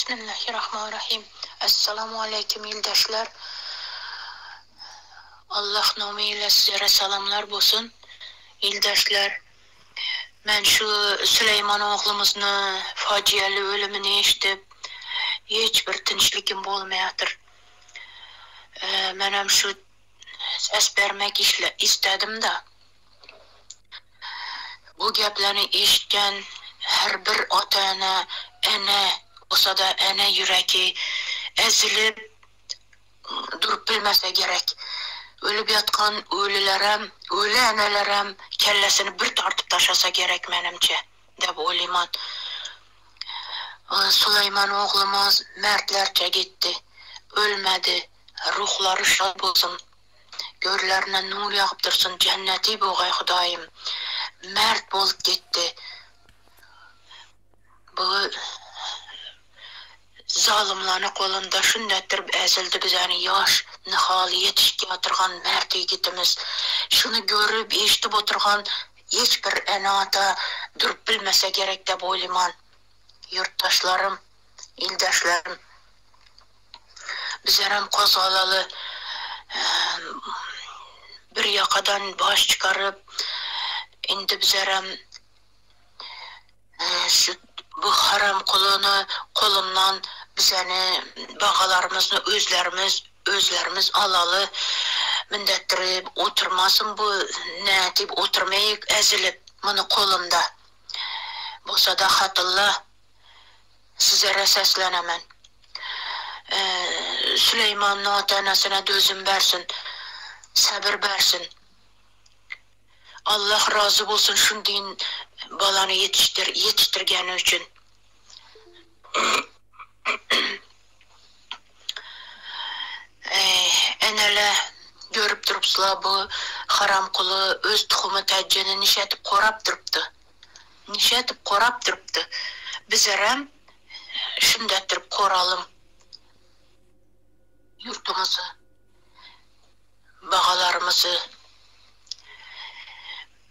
Bismillahirrahmanirrahim. Essalamu aleýkum ildeşler. Allah nomy ile sizlere salamlar bolsun. Ildeşler, men şu Süleýman oglumyzny fajialy ölümini eşidip hiç bir tynçlykim bolmaýatyr. Menem şu ses bermek istedim-de. Bu geplerni eşitken her bir ata-ene, ene bolsa-da ene ýüregi ezilip durup bilmese gerek. Ölüp ýatkan ölülerem, öli enelerem kellesini bir tartyp taşlasa gerek menimçe dep oýlaýman. Suleýman oglumyz mertlerçe gitdi. Ölmedi. Ruhlary şat bolsun. Görlerine nur ýagyp dursun jenneti bogaý hudaýym mert bolup gitdi bu zalymlany golunda şundetdirip ezildi bizäni ýaş nihal ýetişip ýatyrgan mert ýigitimiz şuny görüp eşidip oturgan hiç bir ene ata durup bilmese gerek dep oýlyman ýurtdaşlarym ildeşlerim. Bizlerem gozgalaly bir ýakadan baş çykaryp, indi bizlerem şu bu haramkuluny golundan bizeni bagalarymyzny özlerimiz özlerimiz alaly mündetdirip oturmasyn bu nädip oturmaýyk ezilip muny golunda bolsada hatylla Sizlere seslenemen. Süleýmanyň ata-enesine dözüm bersin, sabyr bersin. Allah razy bolsun şundyn balany ýetişdir ýetişdirgeni üçin. Enele görüp durupsyla bu haramkuly öz tuhumy täjjeni nişedip gorap durupdy. Nişedip gorap durupdy. Bizerem şundetdirip goralym ýurtumyzy, bagalarymyzy.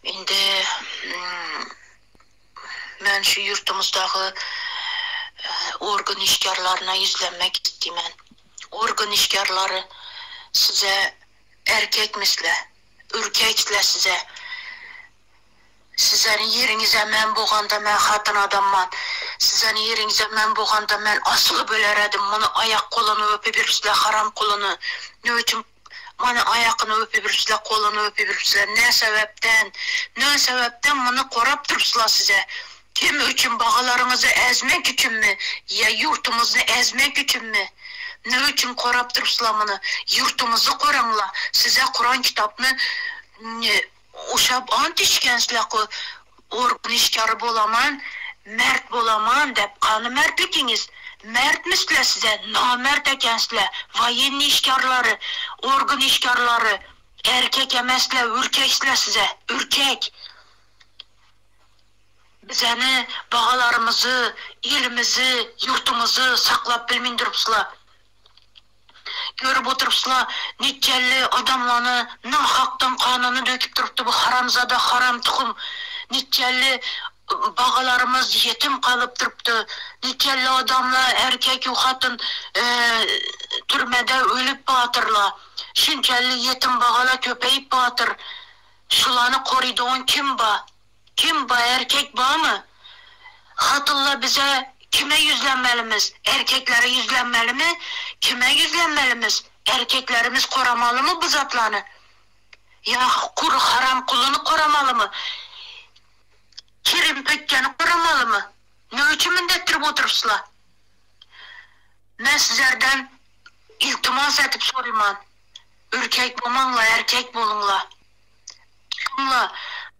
Indi men şu ýurtumyzdaky organ işgärlerine ýüzlenmek isdimen. Organ işgärleri size erkekmisle, ürkeksle size. Sizleriň ýeriňize men boganda men hatyn adamman. Sizleriň ýeriňize men boganda men asylyp öler edim. Muny aýak goluny öpübiripsizler haram kuluny. Ne üçin muny aýakyny öpübiripsizler goluny öpübiripsizler ne sebäpden ne sebäpden muny gorap durupsizler size. Kim üçin bagalaryňyzy ezmek üçinmi ýa ýurtumyzny ezmek üçinmi ne üçin gorap durupsizler muny ýurtumyzy goraňla size kuran kitapny Uşap ant içgensizler-ku, organ işgäri bolaman, mert bolaman dep, kany mertligiňiz? Mertmisizler size, namert ekensizler, woýenniý işgärleri, organ işgärleri, erkek emesler, ürkeksizler size, ürkek! Bizeni, bagalarymyzy, ilimizi, ýurtumyzy saklap bilmin durupsizler. Görüp oturypsla netjelli adamlany nahakdan ganyny döküp durupdy bu haramzada haram tuhum netjelli bagalarymyz ýetim galyp durupdy netjelli adamla erkek u hatyn türmede ölüp batyrla şinçelli ýetim bagala köpeýip batyr şulany korydogan kim ba Kim ba erkek bamy? Hatylla bize kime ýüzlenmelimiz erkeklere ýüzlenmelimi kime ýüzlenmelimiz erkeklerimiz koramalymy bu zatlany ýa kury haram kuluny koramalymy kirim pökgeni koramalymy ne üçin mündetdirip oturypsla men sizlerden iltimas edip soryman ürkek bomaňla erkek boluňla. Çykyňla,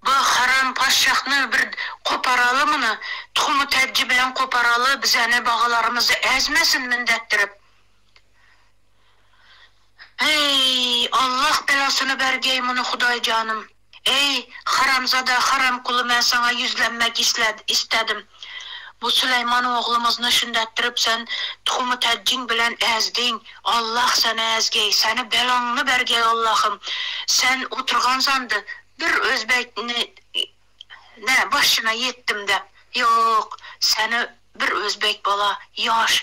bu haram paşşahny bir koparaly muny, tuhumy täjji bilen koparaly, bizäni bagalarymyzy ezmesin mündetdirip. Eý, Allah belasyny bergeý muny Hudaý janym. Eý, haramzada haramkuly men saňa ýüzlenmek istedim. Bu Süleýman oglumyzny şündetdirip sen tuhumy täjjiň bilen ezdiň. Allah seni ezgeý, seni belaňny bergeý Allahym. Sen oturgan sandy bir özbekni nä başyna ýetdim dep. Ýok, seni bir özbek bala ýaş.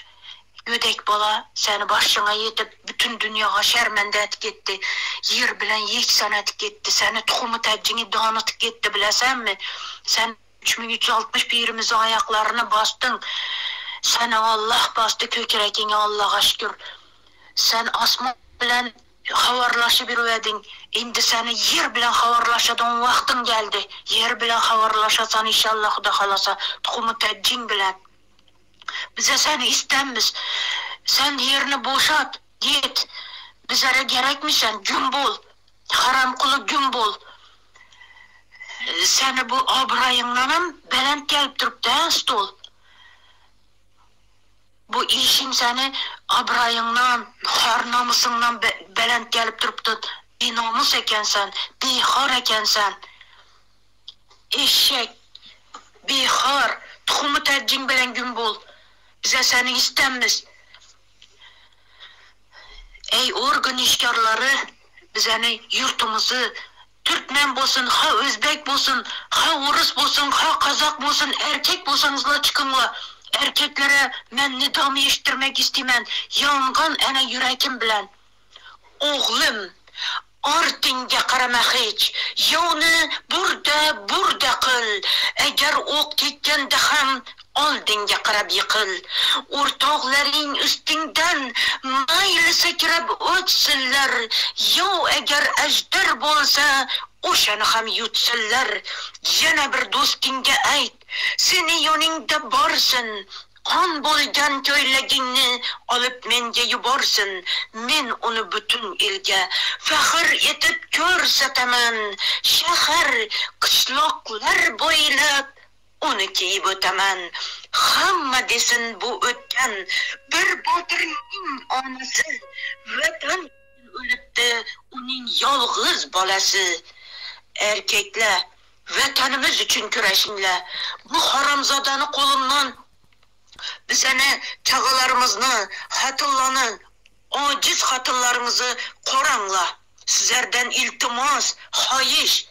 Gödek bala seni başyňa ýetip bütün dünýaga şermende etip getdi. Ýer bilen ýeksan etip getdi. Seni tuhumy täjiňi danytyp getdi bilesenmi? Sen 3360 pirimiziň aýaklaryny basdyň. Seni Allah basdy kökrekiňe Allaga şükür. Sen asman bilen habarlaşyp ýürübediň. Indi seni ýer bilen habarlaşadygyň wagtyň geldi. Ýer bilen habarlaşasan inşallah Huda halasa tuhumy täjiň bilen. Bize seni istämmiz. Sen ýerini boşat, git. Bizere gerekmi sen, güm bol. Haramkuly güm bol. Seni bu abraýyňdanam belent gelip durupdy hä stol. Bu işiň seni abraýyňdan, har-namysyňdan belent gelip durupdy. Binamys eken sen, bihar eken sen. Eşek, bihar, tuhumy täjiň bilen güm bol. Bize seni istämmiz. Eý organ işgarlary bizeni ýurtumyzy türkmen bolsun ha özbek bolsun ha orus bolsun ha kazak bolsun erkek bolsaňyzla çykyňla erkeklere men nidamy eşitdirmek istimen ýangan ene ýürekim bilen oglum Artyňga garama hiç, ýowny bur-da, bur-da kyl, Eger ok tekgende ham aldyňga garap ýykyl. Ortaklaryň üstüňden maýyl sekirip ötsinler, Ýow eger ežder bolsa, oşany ham ýutsynlar. Ýene bir dostuňga aýt, seni ýanyňda barsyn, Gan bolgan köýlegiňni alyp menge ýuborsyn, men ony bütin ilge fahyr etip körsetemen, şäher, kyşlaklar boýlap ony kiýip ötemen. Hamma desin bu ötgen bir batyrnyň anasy Watan üçin ölüpdi onuň ýalgyz balasy. Erkekler, Watanymyz üçin küreşiňle! Bu haramzadany golundan bizeni, çagalarymyzny, hatynlany, ajiz hatynlaryňyzy koraňla! Sizlerden iltimas, haýyş!